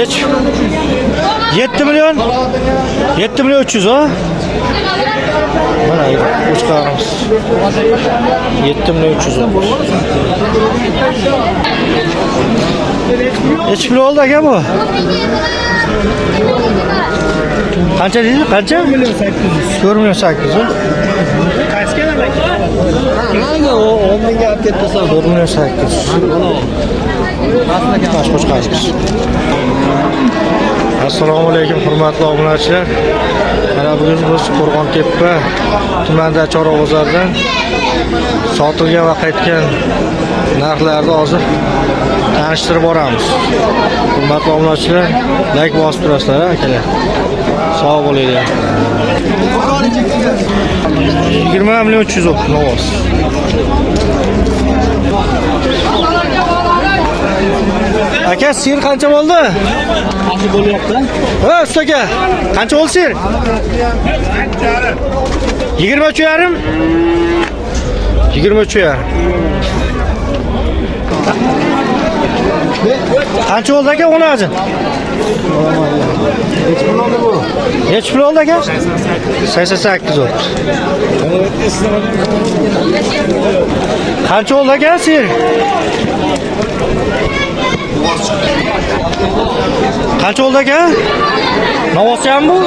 Nechi? 7 million? 7 million 300 ha? Mana qo'chqorimiz. 7 million 300 olmuş. Nechi pul oldi aka bu? Qancha deydi? Qancha? 4 million 800. 4 million 800. Nimaga o 10 mingga olib ketdi? 4 million 800. Tash qo'chqorimiz. Assalomu alaykum hurmatli obunachilar. Mana bugun biz Qo'rg'ontepa tumanida Chorva bozoridan sotilgan va qaytgan narxlarni hozir tanishtirib boramiz. Hurmatli obunachilar, like bosib turasizlar akalar. Sog' bo'linglar. 20 million 300 o'tdi novoz. Aka, sir qancha bo'ldi? Qancha bo'lyapti? Ha, usta aka, qancha bo'ldi sir? 23,5. 23,5. Qancha bo'ldi aka o'n ajin? Necha pul oldi bu? Necha pul oldi aka? 88 bo'ldi. Qancha bo'ldi aka sir? Qancha bo'ldi aka? Navosi ham bu?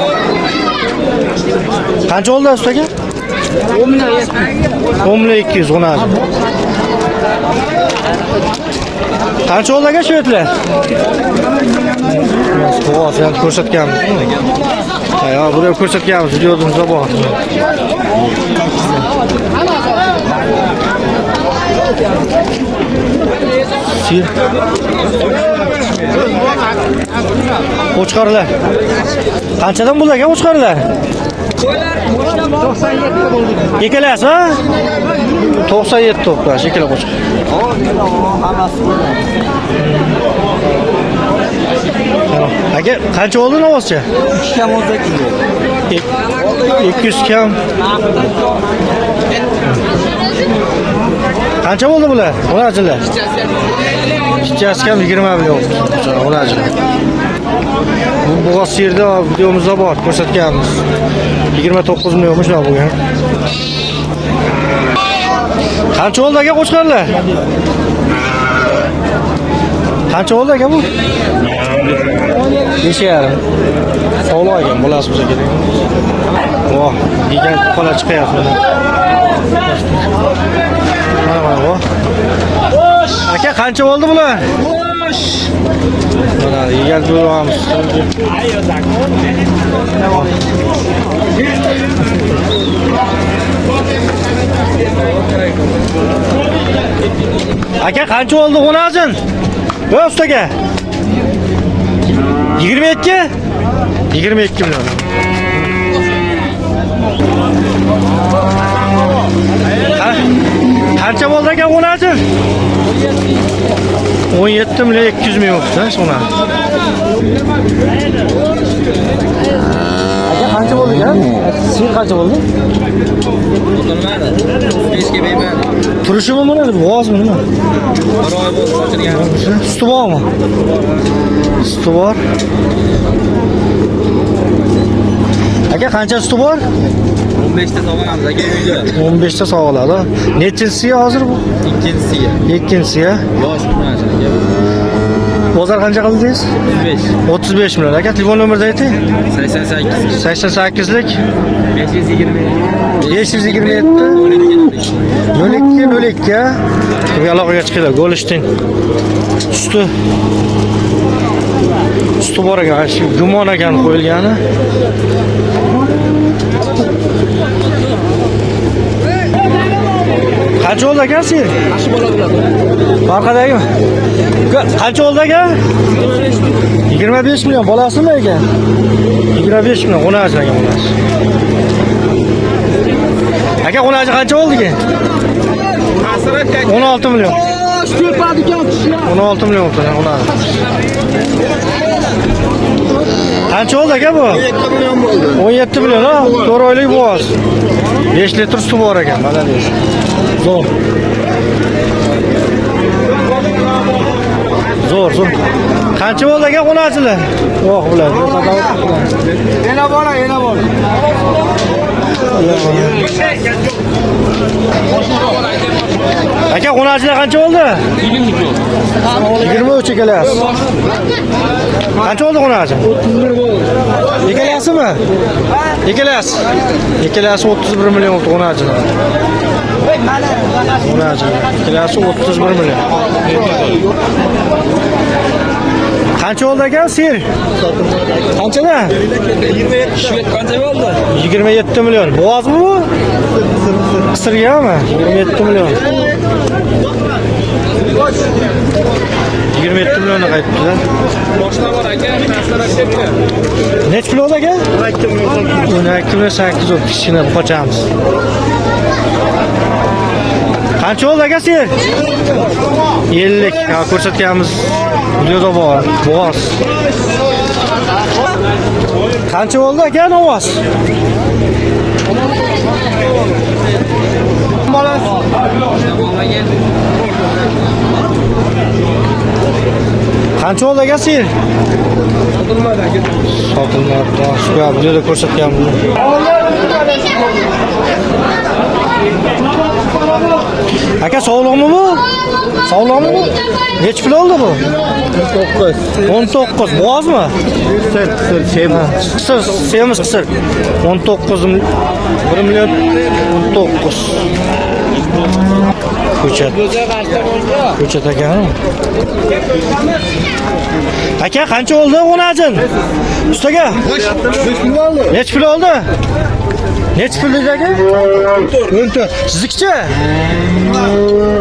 Qancha bo'ldi usta aka? 10 million 700. 10 million 200 o'n ajin. Qancha bo'ldi aka shvetlar? Qog'oz ham ko'rsatganmiz. Ha, buni ham ko'rsatganmiz, videomizda bor. Sir. Qo'chqorlar. Qanchadan bo'ldi aka qo'chqorlar? 97 bo'ldi. Ikkalasi, ha? 97 to'plash, ikkala qo'chqor. Hammasi bo'ldi. Aka, qancha bo'ldi novvoscha? 2 kam 18 bo'ldi. 200 kam. Qancha bo'ldi bular? O'najinlar. Ichchasi kam 20 million. O'najinlar. Bu bo'g'oz yerda videomizda bor, ko'rsatganmiz. 29 million shunaqa bo'lgan. Qancha bo'ldi aka qo'chqorlar? Qancha bo'ldi aka bu? 5,5. Sog'liq ekan, bolasi bo'lsa kerak. Voh, yegan qola chiqyapti mana. Mana mana bu. Aka qancha bo'ldi bular? Mana yegan bo'lamiz. Aka qancha bo'ldi xo'nazin? Ey usta aka. 22? 22 million. Qancha bo'ldi aka xo'nazin? 17 million 200 ming bo'libdi, ha, Aka qancha bo'ldi aka? Sir qancha bo'ldi? Bilmadim. 5 ga bermadim. Turishimi buni? Bo'g'ozmi nima? Bir oy bo'ldi sotilgan. Suti bormi? Suti bor. Aka qancha suti bor? 15 ta sog'amiz aka uyda. 15 ta sog'iladi. Nechinchisiga hozir bu? Ikkinchisiga. Ikkinchisiga. Yosh kunasi aka. Bozor qancha qildingiz? 35. 35 million. Aka telefon nomerini ayting. 88. 88lik 520. 527 02 02. Kimga aloqaga chiqinglar. Golishtin. Suti. Suti bor ekan, shu gumon ekan qo'yilgani. Qancha bo'ldi aka sir? Yaxshi bola bo'ladi. Orqadagimi? Qancha bo'ldi aka? 25 million bolasimi aka? 25 million, 10 aka, 10. Aka, 10 qancha bo'ldi ekan? 16 million. 16 million bo'ldi, 16. Qancha bo'ldi aka bu? 17 million bo'ldi. 17 million, ha? 4 oylik bo'g'oz. 5 litr suti bor ekan, mana deysiz. Zo'r. Zo'r, zo'r. Qancha bo'ldi aka qo'nachilar? Yo'q, bular. Yana bola, yana bola. Aka qo'nachilar qancha bo'ldi? 23 ikkalasi. Qancha bo'ldi qo'nachi? 31 bo'ldi. Ikkalasimi? Ikkalasi. Ikkalasi 31 million bo'ldi qo'nachilar. Qo'nachilar. Ikkalasi 31 million. Qancha bo'ldi aka sir? Qanchadan? Qancha bo'ldi? 27 million. Bo'g'ozmi bu? Qisirgami? 27 million. 27 millionni qaytibdi-da. Boshlar bor aka, narsalar Necha pul oldi aka? 12 million 800 oldi. Kichkina qochamiz. Qancha oldi aka sir? 50. Ha, ko'rsatganimiz videoda bor. Bo'g'oz. Qancha bo'ldi aka novoz? Qancha bo'ldi aka sir? Sotilmadi. Shu videoda ko'rsatganmiz. Aka sog'liqmi bu? Sog'liqmi bu? Necha pul oldi bu? 19. 19. Bo'g'ozmi? Qisir, qisir, semiz. Qisir, semiz qisir. 19 1 million 19. Ko'chat. Ko'chat ekan. Aka qancha oldi o'najin? Ustaga. Necha pul oldi? Necha pul dedi aka? 14. Siznikichi?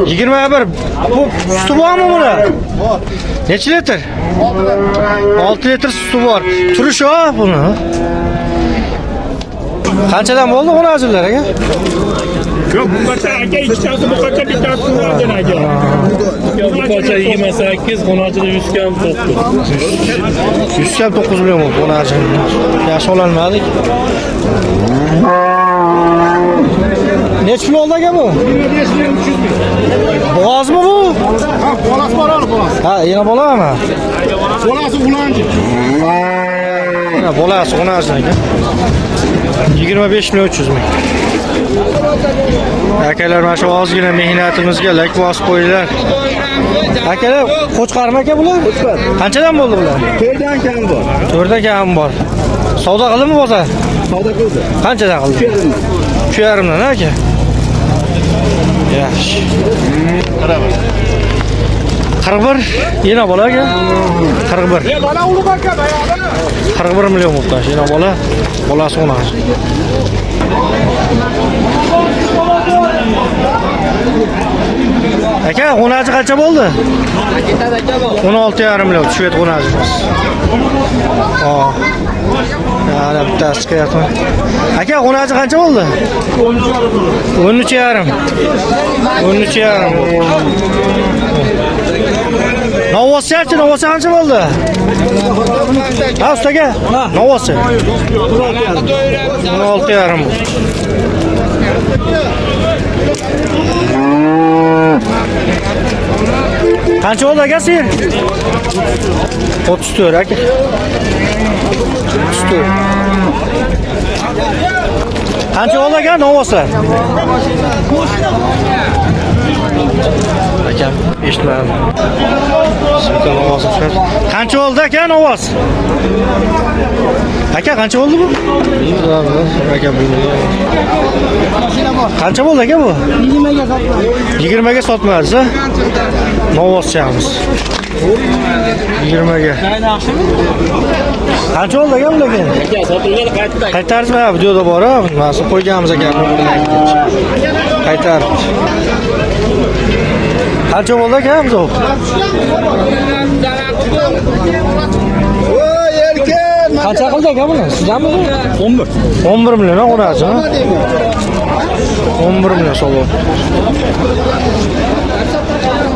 21. Bu suti bormi buni? Necha litr? 6 litr suti bor. Turishi ha buni. Qanchadan bo'ldi o'najinlar aka? Yo'q, bu qacha aka, ikkitasi bu qacha, bittasi xunochini aka. Bu qacha 28, xunochini 100 kam 9. 100 kam 9 million bo'ldi o'najin. Yaxshi ololmadik. Necha pul oldi aka bu? 25 million 300 ming. Bo'g'ozmi bu? Ha, bolasi bor, hali bolasi. Ha, yana bolami? Bolasi ulanchi. Mana bolasi o'najin aka. 25 million 300 ming. Akalar, mana shu ozgina mehnatimizga lak bosib qo'yinglar. Akalar, qo'chqormi aka bular? Qo'chqor. Qanchadan bo'ldi bular? 4dan kam bor. 4dan kam bor. Savdo qildimi bozor? Savdo qildi. Qanchadan qildi? 3,5 dan aka. Yaxshi. 41 yana bola aka. 41. Bola ulug' aka, boyag'i. 41 million bo'ldi. Yana bola, bolasi 10. Aka, qo'nachi qancha bo'ldi? 16,5 million tushib qo'nachimiz. Ha. Yana bittasi chiqyapti. Aka, qo'nachi qancha bo'ldi? 13,5. 13,5 bo'ldi. Novvoschi, novvosi qancha bo'ldi? Ha, ustaga. Novvosi. 16,5 bo'ldi. Qancha bo'ldi aka sir? 34 aka. 34. Qancha bo'ldi aka novvoslar? Akam eshitmadim. Bitta novvos chiqadi. Qancha bo'ldi aka novvos? Aka qancha bo'ldi bu? Aka bilmayman. Qancha bo'ldi aka bu? 20 ga sotmadi. 20 ga sotmadiz, ha? Novvoschamiz. 20 ga. Qancha bo'ldi aka bularga? Aka, sotilgan qaytdi. Qaytarizmi? Ha, videoda bor, ha. Mana shu qo'yganmiz aka. Qaytarib. Qancha bo'ldi aka bu? Voy erkin. Qancha qildi aka buni? Sizdanmi bu? 11. 11 million ha, qo'rachi, ha? 11 million so'm.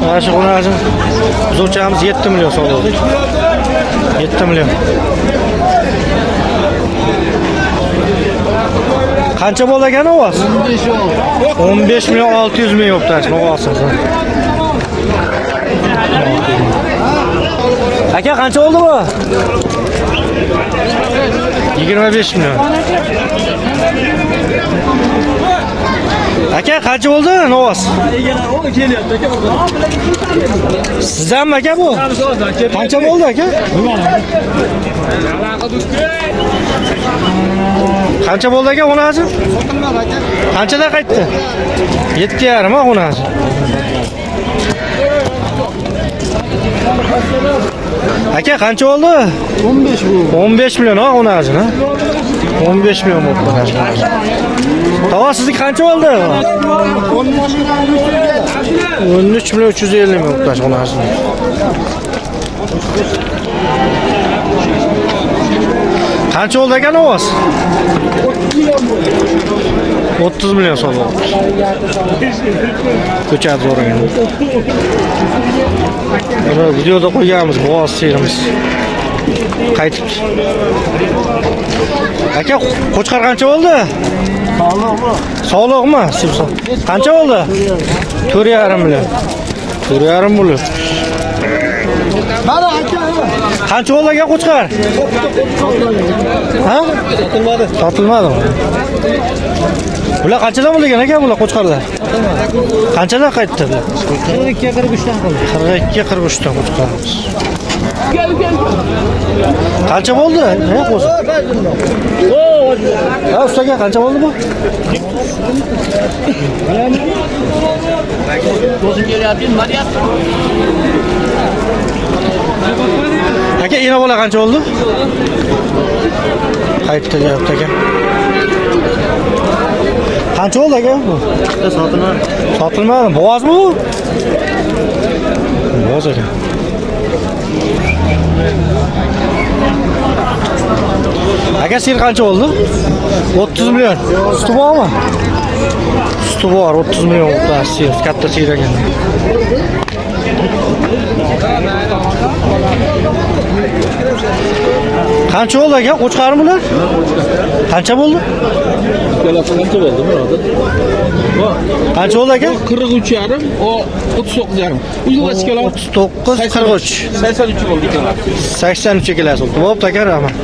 Mana shu qo'rachi buzuvchamiz 7 million so'm. 7 million. Qancha bo'ldi aka ovoz? 15 million 600 ming bo'pti, ovozsiz. Aka qancha oldi bu? 25 million. Aka qancha bo'ldi Novos? Sizdanmi aka bu? Qancha bo'ldi aka? Qancha bo'ldi aka xonasi? Qanchadan qaytdi? 7,5 ha xonasi. Aka qancha bo'ldi? 15 bu. 15 million ha xonasi, ha? 15 million bo'ldi xonasi. Tava sizniki qancha bo'ldi? 13 million 350 ming bo'ldi xonasi. Qancha bo'ldi aka ovoz? 30 million so'm bo'ldi. Ko'chat zo'r ekan. Buni videoda qo'yganmiz, bo'g'oz siyirimiz. Qaytibdi. Aka, qo'chqor qancha bo'ldi? Sog'liqmi? Sog'liqmi? Simson. Qancha bo'ldi? 4,5 million. 4,5 million. Mana aka. Qancha bo'ldi aka qo'chqor? Ha? Sotilmadi. Sotilmadimi? Bular qanchadan bo'lgan aka bular qo'chqorlar? Qanchadan qaytdi bular? 42 43 dan qildi. 42 43 dan qo'chqorimiz. Qancha bo'ldi? Ne qo'zi? Ha, ustaga qancha bo'ldi bu? Aka, ina bola qancha bo'ldi? Qaytdi deyapti aka. Qancha bo'ldi aka bu? Sotilmadi. Sotilmadi. Bo'g'ozmi bu? Bo'g'oz ekan. Aka sir qancha bo'ldi? 30 million. Suti bormi? Suti bor, 30 million bo'ldi sir, katta sir ekan. Qancha bo'ldi aka? Qo'chqormi bular? Qancha bo'ldi? Ikkalasi qancha bo'ldi birodar? Qancha bo'ldi aka? 43,5, o 39,5. Uyga ikkala 39 43. 83 bo'ldi ikkalasi. 83 ikkalasi bo'ldi. Bo'pti aka, rahmat.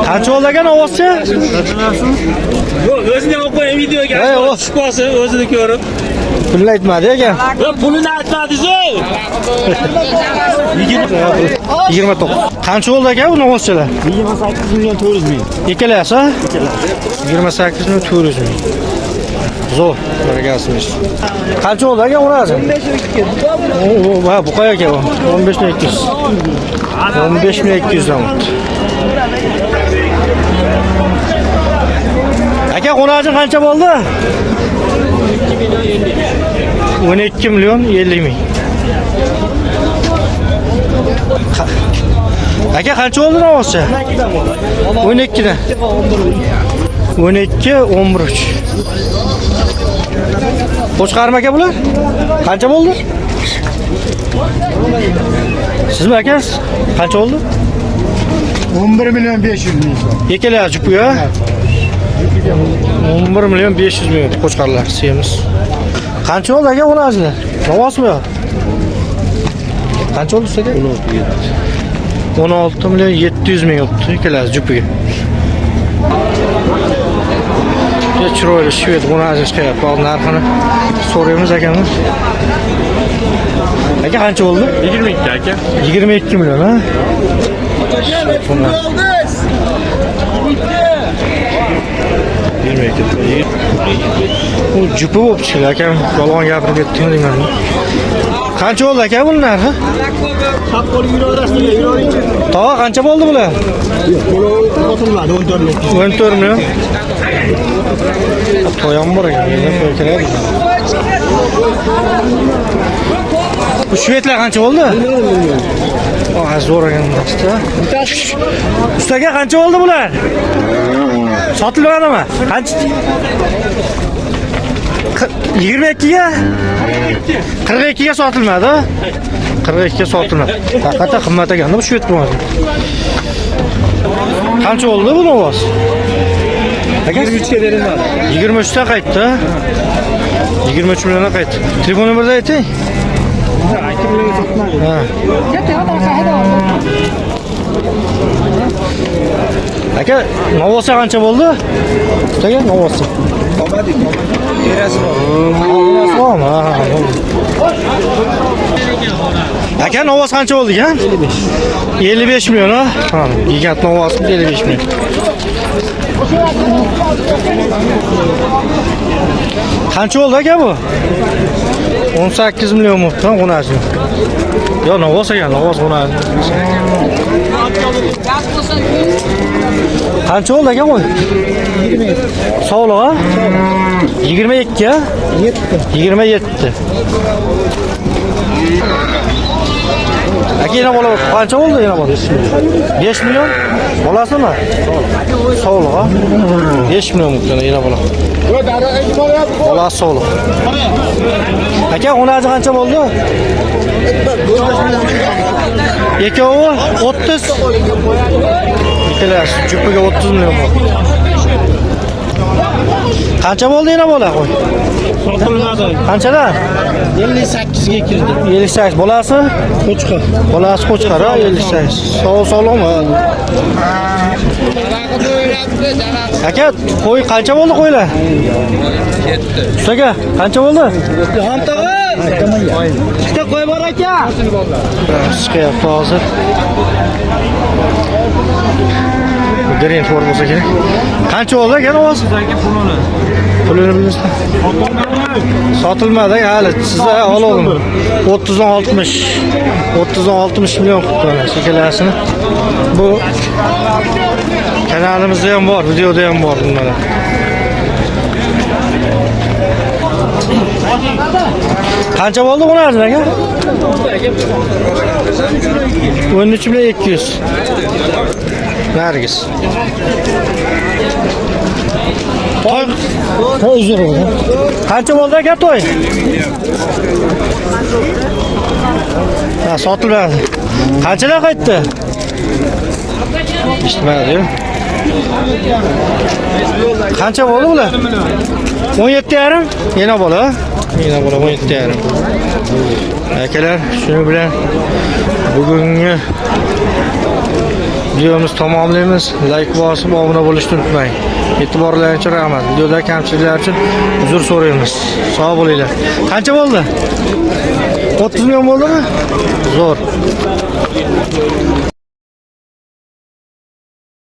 Qancha bo'ldi aka ovozchi? Yo'q, o'zini olib qo'ying videoga. Hey, o. Tushib qolsin, o'zini ko'rib. Pulni aytmadi aka. Yo'q, pulini aytmadingiz-ku. 29. Qancha bo'ldi aka bu novvozchilar? 28 million 400 ming. Ikkalasi? 28 million 400 ming. Zo'r, barakasi bersin. Qancha bo'ldi aka o'razi? 15 2. Ha, bu qayerga aka bu? 15 million 200. 15 million 200 dan bo'ldi. Aka, qo'najin qancha bo'ldi? 12 million 50 ming. Aka qancha bo'ldi novvozchi? 12 dan. 12 13. Qo'chqormi aka bular? Qancha bo'ldi? Sizmi aka? Qancha bo'ldi? 11 million 500 ming so'm. Ikkalasi jupiga. 11 million 500 ming qo'chqorlar semiz. Qancha bo'ldi aka o'najlar? Novvozmi? Qancha bo'ldi sizga? 16 million 700 ming bo'ldi ikkalasi jupiga. Juda chiroyli shved xo'nazi chiqyapti. Hozir narxini so'raymiz akamdan. Aka qancha bo'ldi? 22 aka. 22 million ha? Shved. Bu jupi bo'lib chiqdi akam. Yolg'on gapirib ketdimi deyman. Qancha bo'ldi aka buni narxi? Tog'a qancha bo'ldi bular? Sotilmadi 14 million. 14 million. To'yam bor ekan, yerdan to'y kiradi. Bu shvedlar qancha bo'ldi? Oh, zo'r ekan usta. Ustaga qancha bo'ldi bular? Sotilmadimi? Qancha? 22 ga? 42 ga sotilmadi. 42 ga sotilmadi. Haqiqatan qimmat ekan, bu shved bo'lmadi. Qancha bo'ldi bu ovoz? Aka 23 ga berilmadi. 23 ta qaytdi. 23 milliondan qaytdi. Telefon nomerini ayting. Ha. Aka, Novosi qancha bo'ldi? Aka, Novosi. Olmadik. Erasi bor. Erasi bormi? Ha, bo'ldi. Aka, Novos qancha bo'ldi ekan? 55. 55 million, ha? Ha, gigant Novos 55 million. Qancha bo'ldi aka bu? 18 million bo'libdi, xonasi. Yo, Novos ekan, Novos xonasi. Qancha bo'ldi aka qo'y? 27. Sog'liq, ha? 22, ha? 7. 27. Aka, yana bola qancha bo'ldi yana bola? 5 million. Bolasimi? Sog'liq, ha? 5 million bo'libdi yana bola. Bolasi sog'liq. Aka, xonasi qancha bo'ldi? Ikkovi 30. Ikkalasi jupiga 30 million bo'ldi. Qancha bo'ldi yana bola qo'y? Sotilmadi. Qanchadan? 58 ga kirdi. 58. Bolasi? Qo'chqor. Bolasi qo'chqor, ha, 58. Sog' sog'liqmi? Aka, qo'y qancha bo'ldi qo'ylar? Ketdi. Aka, qancha bo'ldi? Ikkita qo'y bor aka. Chiqyapti hozir. Green Ford bo'lsa kerak. Qancha bo'ldi aka ovoz? Pulini bilmaysizmi? Sotilmadi hali. Sizda oldim. 30 dan 60. 30 dan 60 million qilib qo'yamiz ikkalasini. Bu kanalimizda ham bor, videoda ham bor bunlar. Qancha bo'ldi ularni aka? 13 million 200. Nargis. To'y uzr. Qancha bo'ldi aka to'y? Ha, sotilmadi. Qanchadan qaytdi? Eshitmadi. Qancha bo'ldi bular? 17,5. Yana bola. Yana bola 17,5. Akalar, shuni bilan bugungi videomiz tamomlaymiz. Like bosib, obuna bo'lishni unutmang. E'tiborlaringiz uchun rahmat. Videoda kamchiliklar uchun uzr so'raymiz. Sog' bo'linglar. Qancha bo'ldi? 30 million bo'ldimi? Zo'r.